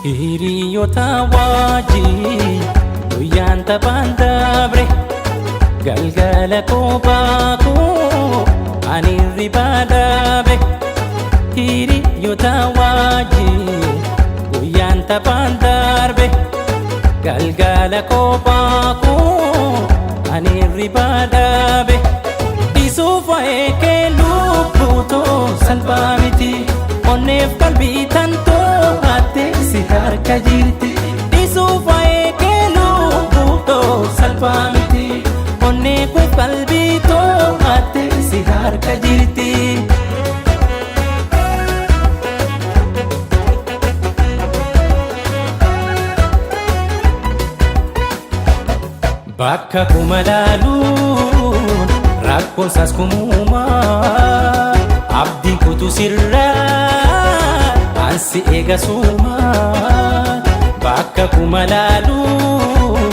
Hiriyoota wajjin guyyaan taphaan dabre, galgala kophaa koo ani hirribaa dhabe. Hiriyoota wajjin guyyaan taphaan darbe, galgala kophaa koo ani hirribaa dhabe. Dhiisuuf waa'ee kee lubbuutoo salphaa miti, onneef qalbii tantoo haatte si harka jirti. Dhiisuuf waa'ee kee lubbuutoo salphaa miti, onnee koo qalbii too haatte si harka jirti. Bakka kuma laaluun rakkoon saas kumuumaa, abdiin kutu sirraa ansi eega suumaa. Bakka kuma laaluun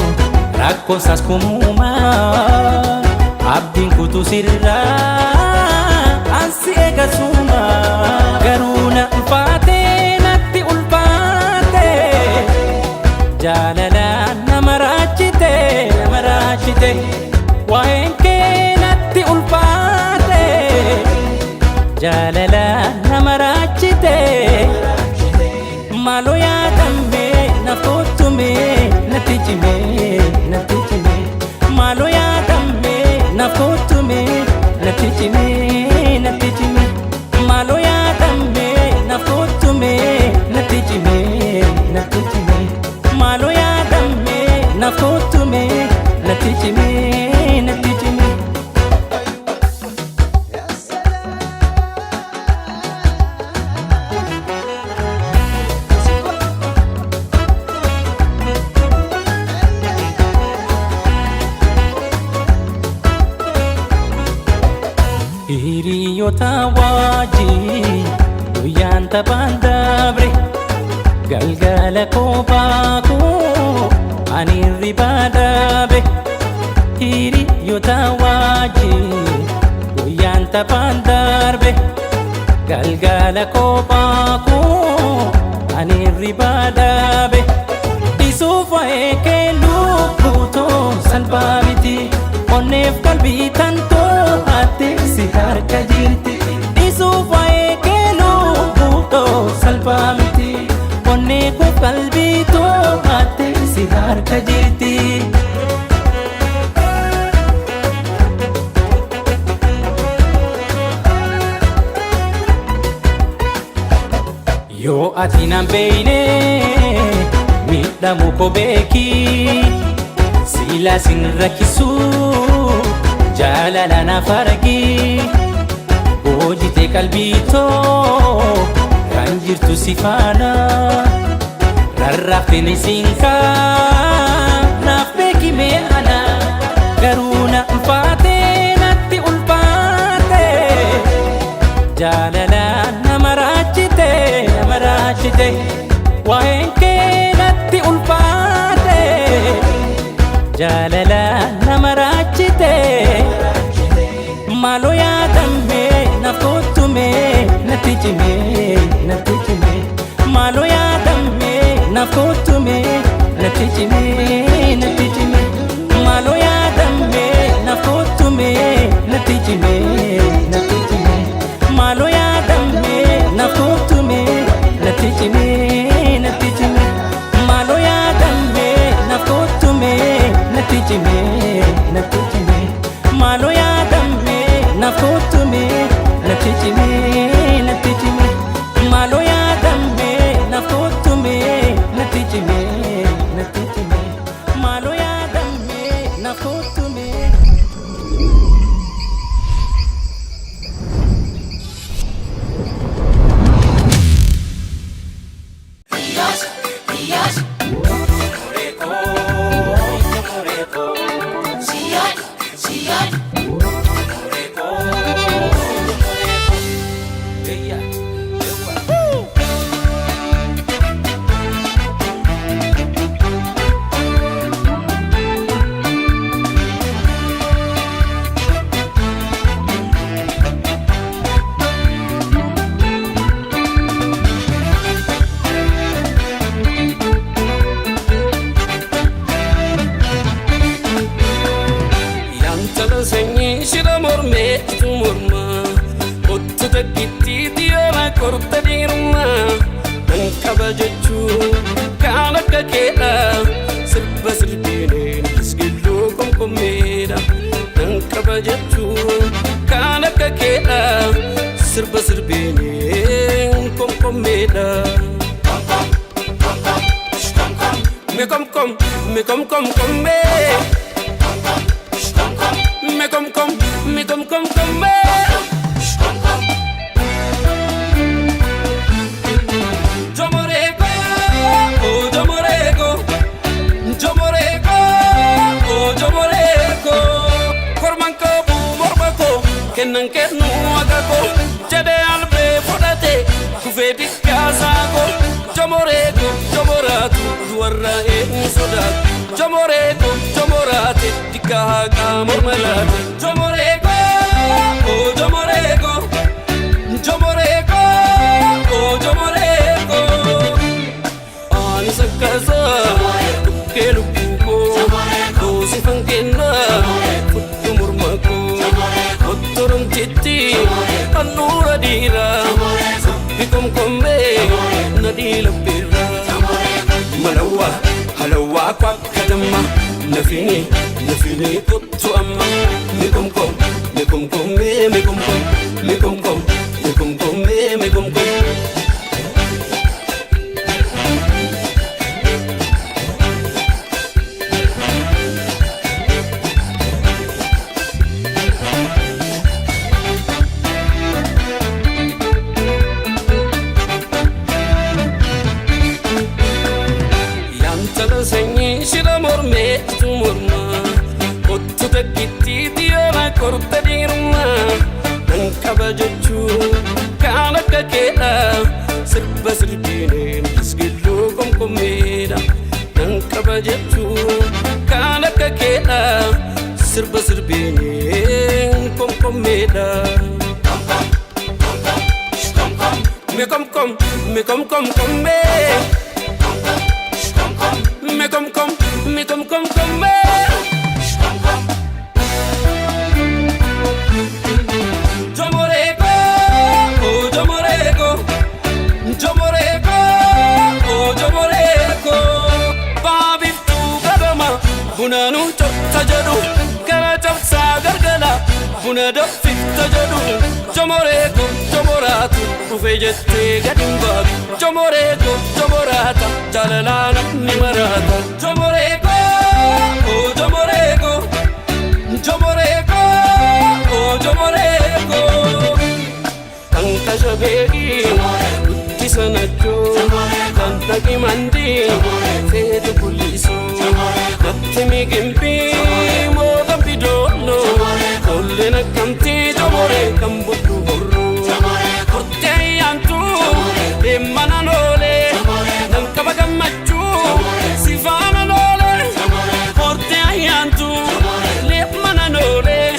rakkoon saas kumuumaa, abdiin kutu sirraa ansi eega suumaa. Garuu na ulfaatee, natti ulfaatee, jaalala nama raachite, nama raachite, waa'een kee natti ulfaate, jaalala nama raachite. Maaloo yaadame naaf kottume, natti cime, natti cime. Maaloo yaadame naaf kottume, natti cime, natti cime. Maaloo yaadame naaf kottume, natti cime, natti cime. Maaloo yaadame naaf kottume, natti cime, natti cime. يا سلام. Hiriyoota wajjin guyyaan taphaan dabre, galgala kophaa koo ani hirribaa dhabe. Hiriyoota wajjin guyyaan taphaan darbe, galgala kophaa koo ani hirribaa dhabe. Dhiisuuf waa'ee kee lubbuutoo salphaa miti, onneef qalbii tantoo haatte si harka jirti. Dhiisuuf waa'ee kee lubbuutoo salphaa miti, onnee koo qalbii too haatte si harka jirti. Yoo ati nan beeyne miidhamu koo beeki, sila sin rakkisu jaalala naaf argi. Hoojite qalbii too kan jirtu si faana, rarraafteen isin kaa naaf beeki mee ana. Garuu na ulfaate, natti ulfaate, jaalala nama raachite, nama raachite, waa'een kee natti ulfaate, jaalala nama raachite. Maaloo yaadame naaf kottume, natti cime, natti cime. Maaloo yaadame naaf kottume, natti cime, natti cime. Maaloo yaadame naaf kottume, natti cime, natti cime. Maaloo yaadame naaf kottume, natti cime, natti cime. Maaloo yaadame naaf kottume, natti cime, natti cime. Maaloo yaadame naaf kottume, natti cime, natti cime. Maaloo yaadame naaf kottume, natti cime, natti cime. Maaloo yaadame naaf kottume. Me kom kom, me kom kom kom me. Me kom kom, me kom kom kom me. Jomoreko, oh jomoreko, jomoreko, oh jomoreko. Korman qabu morma koo, kennan kennu akka koo, jedhee albee fudhate kufee dikkaasaa koo. Jomoreko, jomoraatu du'arra eenyu sodaatu. Jomoreko, jomoraate dikkaa haqaa morma laate. Jomoreko, oh jomoreko, jomoreko, oh jomoreko. Ani sakkasa dhukkee lubbuu koo goosifan kennaa fudhu morma koo ottoromtitti handhuura dhiiraa sabbi komkommee nadii labbeerraa. Malawaa halawaa kwakka damma nafini nafini kottu amma mi komkom mi komkommee mi komkom mi komkom mi komkommee mi komkom. Yantala sanyii shira mormeetu morma Kottu takkitti xiyyoona korta dhiirummaa Nan qaba jechuu kaan akka keedha Sirba sirbiineen isgilluu komkommeedha Nan qaba jechuu kaan akka keedha Sirba sirbiineen komkommeedha. Me kom kom, me kom kom kom me. Me kom kom, me kom kom kom me. Jomoreko, oh jomoreko, jomoreko, oh jomoreko. Baabiftuu gadama, buna nu cotta jedhu, gara cabsaa gargala, buna danfifta jedhu. Jomoreko, jomoraatu, dhufe jettee gad hin baatu. Jomoreko, jomoraata, jaalalaa namni maraata. Jomoreko, oh jomoreko, jomoreko, oh jomoreko. Kan tashabeegi, guddisa nachoo, kan dhaqi mandii, feetu kullisoo. Natti migimbii, mootan bidooloo, tolleen akkamtii jomoree kan buddu horroo. Hortee ayyaantuu, deemana loolee, nan qaba gammachuu, si faana loolee. Hortee ayyaantuu, deemana loolee,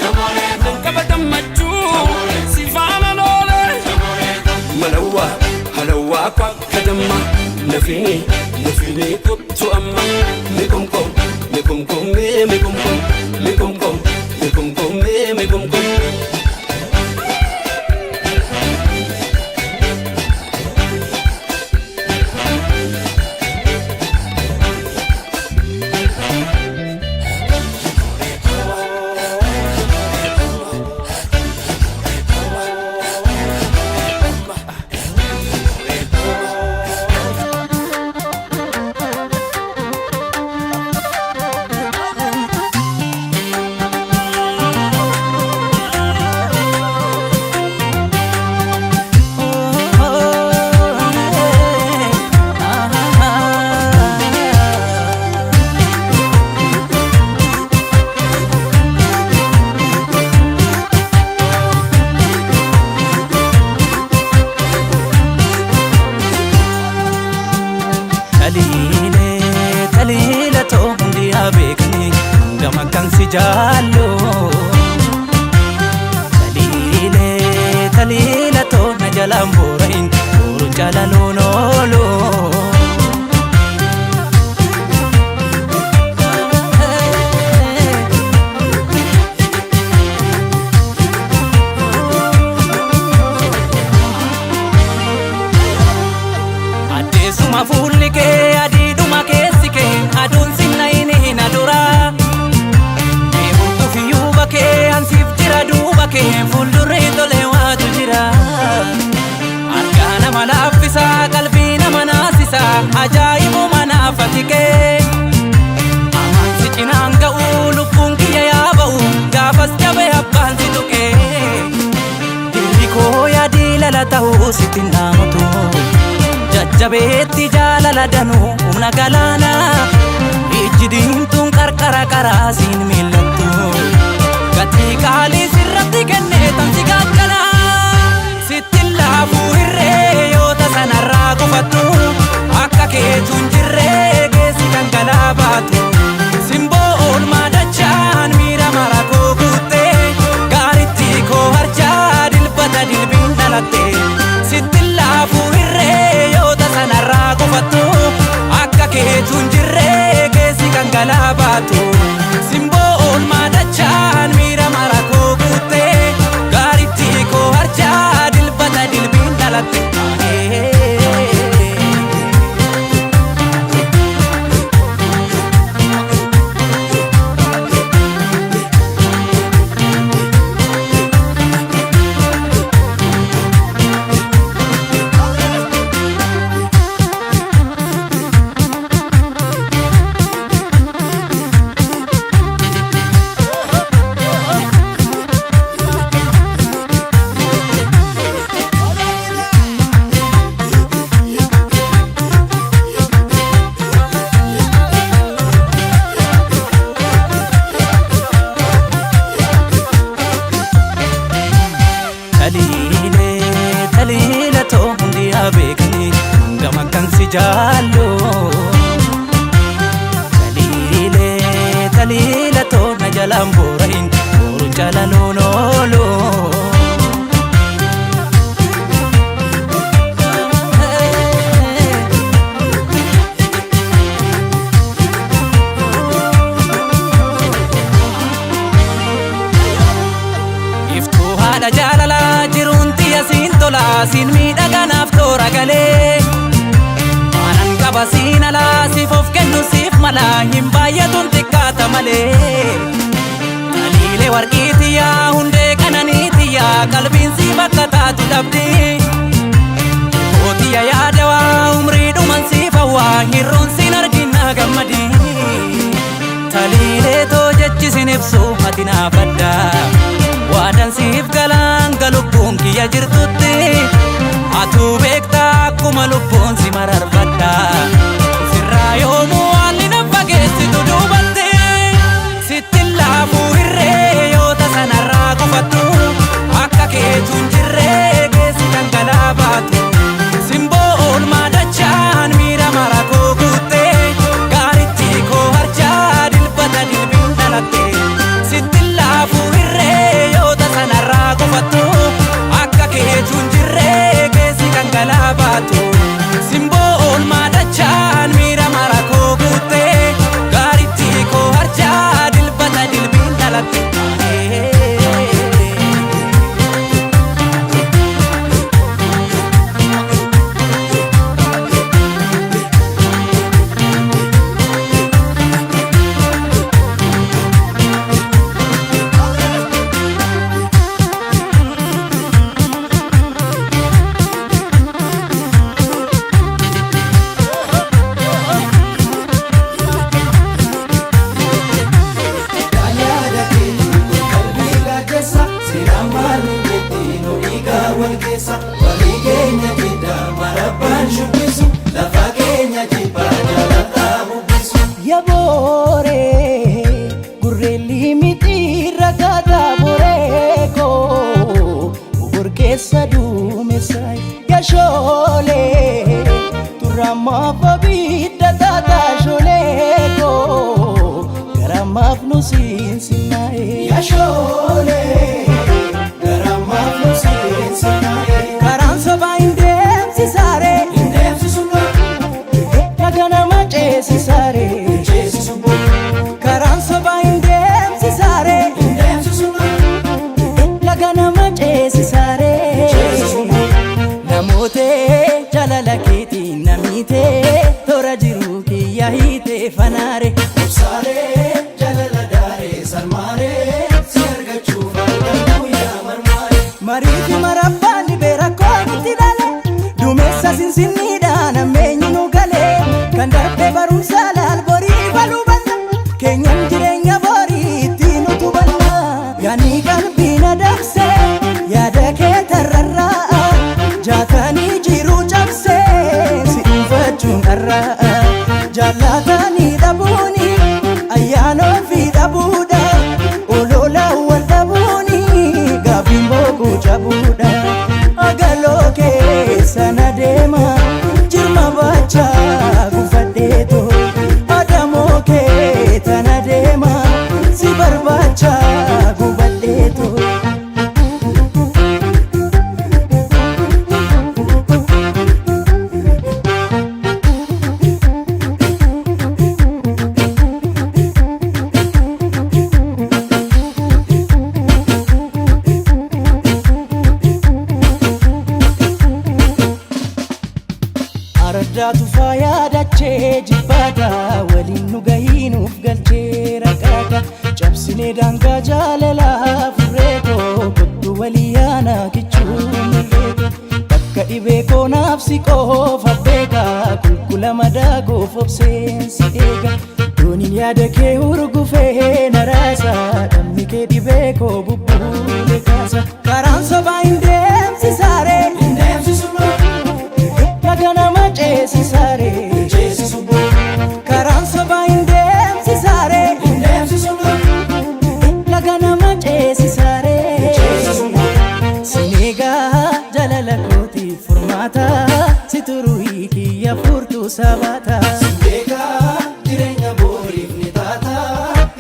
nan qaba gammachuu, si faana loolee. Malawaa halawaa kwakka damma nafini nafini kottu amma mi komkom mi komkommee mi komkom mi komkom mi komkommee mi komkom. Taliilee taliila ta'u hundi haa beekani hangam akkan si jaallu. Taliilee taliila ta'u na jalaan boorahin booruun jaalaluun oolu. Addeessuma fuulli kee adiidhuma keessi kee aduun sinna inni hin adura. Deemuun fiyyuuba kee ansiif jira duuba kee fuuldurri tolee waatu jira. Argaa nama laaffisaa qalbii nama Jaalala danuu humna galaanaa ijji diimtuun qarqara karaa siin miillattu gatii qaalii sirratti kennee tamsi gaachana sitti laafuu hirree yoota sanarraa kufattu akka keetu hin jirree keessi dhangalaa baatu simboo oolmaa dachaan miira mara koo guuttee gaaritti koo harcaa dilbata dilbiin dhalatte sitti laafuu hirree yoota sanarraa kufattu akka keetu hin jirree keessi dhangalaa baatu simboo oolmaa dachaan miira mara koo guuttee gaaritti koo harcaa dilbata dilbiin dhalatte. Taliilee taliila too hundi haa beekanii hangam akkan si jaallu. Taliilee taliila too na jalaan boorahin booruun jaalaluun oolu. Iftuu haadha jaalalaa jiruun xiyya siin tolaa siin miidhaganaaf toora galee. Maanan qaba siin alaa siif of kennu siif malaa hin baay'atuun xiqqaata malee. Taliilee warqii xiyyaa hundee qananii xiyyaa qalbiin siif akka taatu dhabdi. Kootiya yaadawaa umrii dhuman siif hawwaa hirruun siin argina gammadi. Taliilee too jechi sin ibsu ati naaf addaa. Waadan siif galaan galubbuun kiyya jirtutti atuu beektaa akkuma lubbuun si mararfadha. Sirraa yoomuu haalli na fageessitu duubatti sitti laafuu hirree yoota sanarraa kufattu akka keetu hin jirree keessi dhangalaa baatu. Simboo oolmaa dachaan miira mara koo guuttee gaaritti koo harcaa dilbata dilbiin dhalatte sitti laafuu hirree yoota sanarraa kufattu akka keetu hin jirree keessi dhangalaa baatu. Simboo oolmaa dachaan miira mara koo guuttee gaaritti koo harcaa dilbata dilbiin dhalatte. Yaboore gurreelli mitiirra gaataa boreeko ogorkeessa duumessa yashoolee turamaaf abidda taataa shooleeko garamaaf nu siinsinaaye yashoolee garamaaf nu siinsinaaye karaan sobaa hin deemsisaare hin deemsisuma laga nama ceesisaare. Karaan sobaa hin deemsisaare. Laga nama ceesisaare. Namoota jaalala keetiin namiite toora jiru kiyya hiite fanaare. Mariifi marabbaan dhibee rakkoo nutti dhale duumessa sinsinniidhaan ammeenyi nu galee kan darbe barumsa laal borii baluu banna keenyan jireenya borii ittiin utubanna yaanni qalbii na dabse yaada kee tarrarraa jaatanii jiruu cabse si dhuunfachuun dharraa. Afaanii dhabuuni ayyaana ofii dhabuudha. Olola wal dhabuuni gaaffiin boqoo cabuudha. Agaloo keessa na deema jirma baachaa gufadheeto. Adamoo kee tana deema si barbaacha gubadheeto. Araddaatu faayaa dachee jibbaata waliin nu gahiinuuf galchee raqaata cabsinee daangaa jaalalaa furreetoo kottu walii yaana kichuu mirreeto bakka dhibee koonaaf si qofa beeka qulqulla madaa goof obseensi eega dooniin yaada kee hurgufee na raasa dhammi kee dhibee koo bubbuule kaasa karaan sobaa hin deemsisaaree hin deemsisu. Laga nama ceesisaare karaan sobaa hin deemsisaare laga nama ceesisaare sineegaa jalala kooti furmaata si turuu kiyya furtuu sabaata. Beekaa jireenya booriif ni taata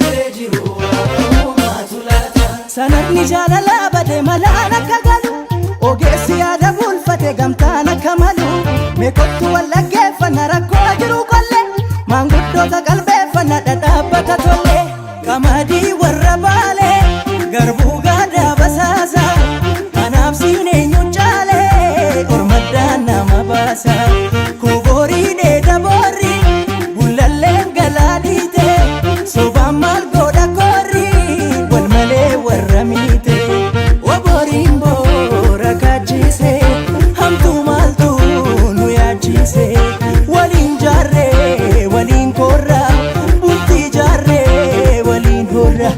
hiree jiru uumaatu laata. Sanadni jaalalaa bade malaan akka galu ogeessi yaada bulfate gamtaan akka malu meekottu wal dhaggeeffanna rakkoo jiru qolle maanguddoota qalbeeffanna dhadhaabbata tolle qamadii warra baale garbuu gaadaa basaasa kanaaf siin eenyu caale ormaddaan nama baasa koborii dheeda boorri bullalleen galaa dhiite sobaan maal godha koorri wal malee warra miite oboriin boora kaachise hamtuu maaltu nu yaachise waliin jaarree waliin korra bultii jaarree waliin horra.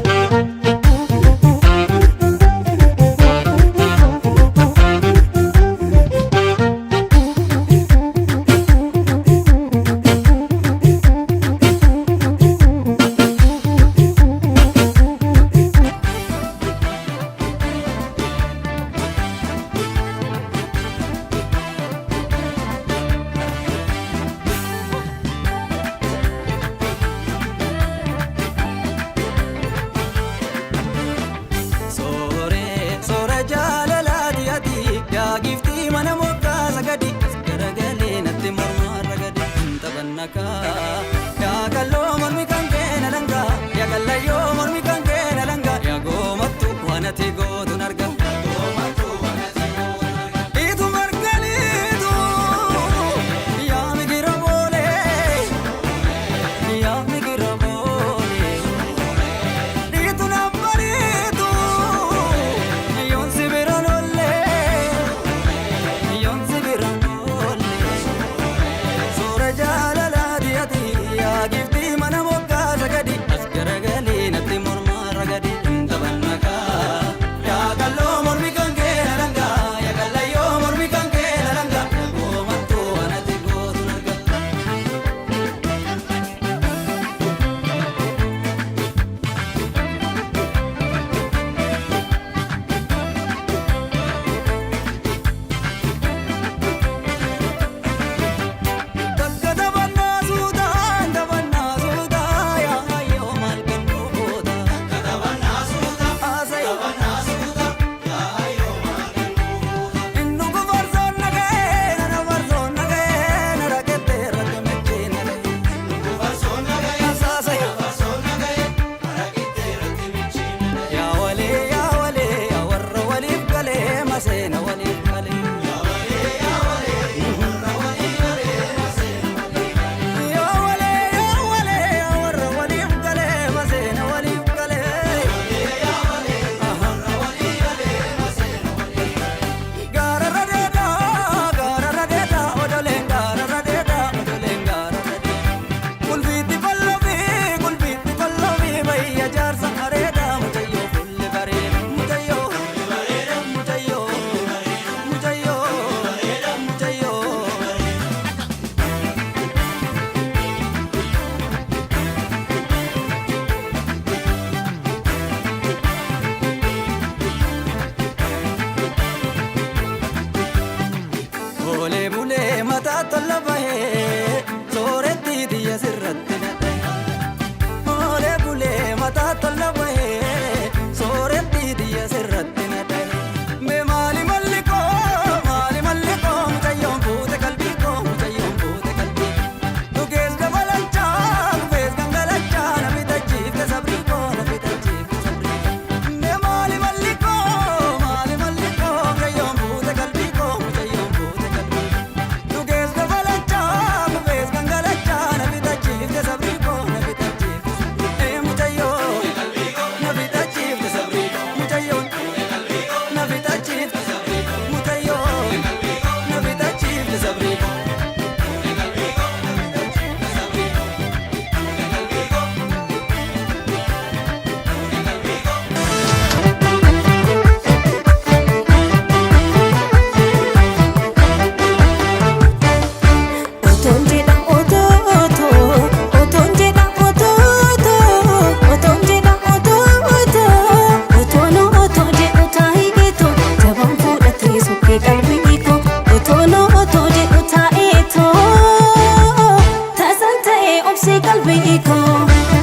Sooree soora jaalalaati ati yaa giftii mana moggaasa gadi as garagalee natti mormaa ragadi hin taphannakaa yaa qalloo mormi kan keena langaa yaa qallayyoo mormi kan keena langaa yaa goomattu waan ati gootu narga. Itu margaliitu yaa migira boolee yaa migira boolee. Dhiitu nabbariitu yoon si biraan oollee yoon si biraan oollee suura jaalalaati ati yaa giftii mana moggaasa gadi as garagalee natti mormaa ragadi hin taphannakaa yaa Qalbii koo.